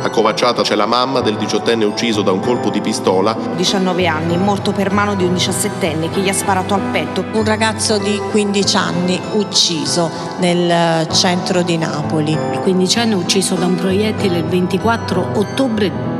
Accovacciata c'è la mamma del diciottenne ucciso da un colpo di pistola. 19 anni, morto per mano di un diciassettenne che gli ha sparato al petto. Un ragazzo di 15 anni ucciso nel centro di Napoli. Il quindicenne ucciso da un proiettile il 24 ottobre.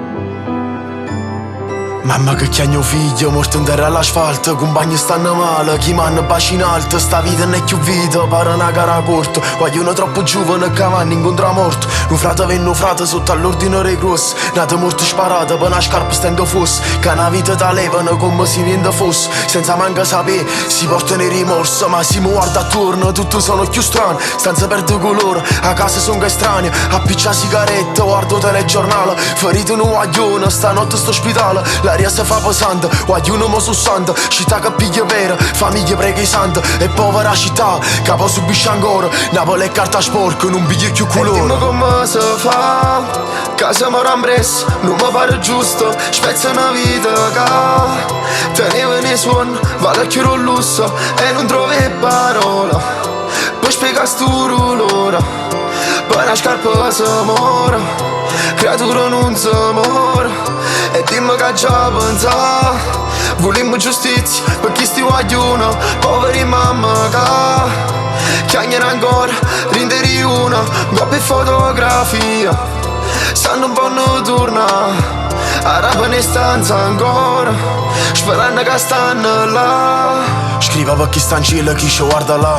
Mamma che chiagno figlio, morto in terra all'asfalto, compagni stanno male, chi m'hanno baci in alto, sta vita non è più vita, pare una gara corta, vogliono troppo giovane che vanno incontro a morte, un frate venne un frate sotto all'ordine dei grossi, nato morto sparato per una scarpa stendo fosse, che una vita te levano come se niente fosse, senza manca sapere, si portano i rimorsi, ma si mi guarda attorno, tutto sono più strano, stanza perde colore, a casa sono che estraneo, appiccia sigaretta, guardo telegiornale, ferito un guaglione, stanotte sto ospedale, l'aria si fa pesante, guaglione mo su santo, città che piglia vera, famiglia prega i santi, e povera città, che poi subisce ancora, Napoli è carta sporca, non piglia più colore. E dimmi come si fa, che se muore ambress, non mi pare giusto, spezza una vita che teneva nei suoni, vale più un lusso, e non trovi parola, per spiegare sto dolore, per una scarpa si muore, creatura non si muore, e dimmi che già pensa, volimmo giustizia, per chi sti guaglione, poveri mamma che chiagnano ancora, rinderi una, coppia e fotografia, stanno un po' tornare, a rapa in stanza ancora, sperando che stanno là. Scriva per chi sta in cielo, chi ci guarda là,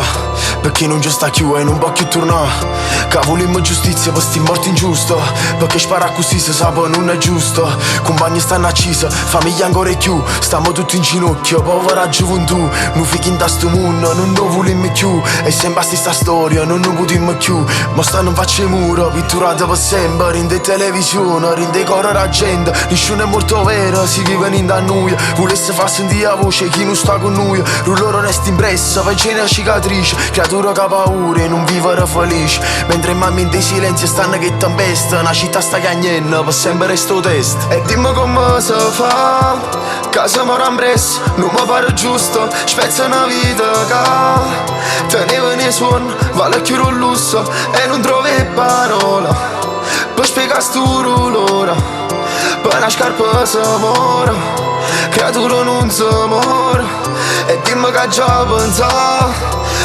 perché non ci sta più e non può più tornare. Che volimmo giustizia per sti morti ingiusti, perché spara così si sa non è giusto. Compagni stanno accisi, famiglia ancora più, stiamo tutti in ginocchio, povera gioventù. Non fichi in sto mondo, non lo volimmo più, è sempre la stessa storia, non ne potremmo più. Ma stanno in faccia ai muro, pitturata per sempre, in televisione, rinde coro la gente, nessuno è molto vero, si vive in da noi. Volesse far sentire la voce chi non sta con noi, loro resta impressa, faccia una cicatrice, creatura che ha paura e non vivere felice. Mentre mamma in dei silenzi stanno che tempesta, una città sta cagnendo, per sempre resto test. E dimmi come si fa, che se muore ambress, non mi pare giusto, spezza una vita che teneva nei suoni, vale più un lusso, e non trovi parola, per spiegare sto dolore, per una scarpa si muore, creatura non si muore, e dimmi che già pensa,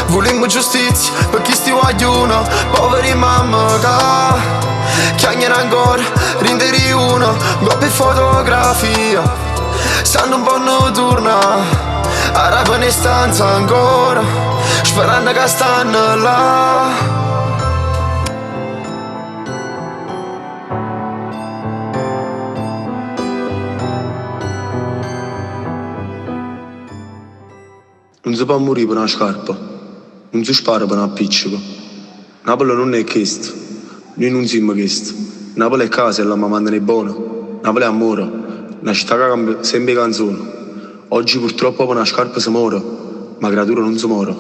volimmo giustizia, per chi sti guaglione, poveri mamma che chiagnano ancora, rinderi una, coppia e fotografia, stanno un po' tornare, a rapa in stanza ancora, sperando che stanno là. Non si può morire per una scarpa, non si spara per un appiccico. Napoli non è questo, noi non siamo questo. Napoli è casa e la mamma è buona. Napoli è amore, una città che cambia sempre canzone. Oggi purtroppo per una scarpa si muore, ma creatura non si muore.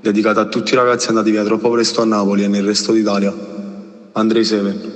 Dedicata a tutti i ragazzi andati via troppo presto a Napoli e nel resto d'Italia. Andrei Seven.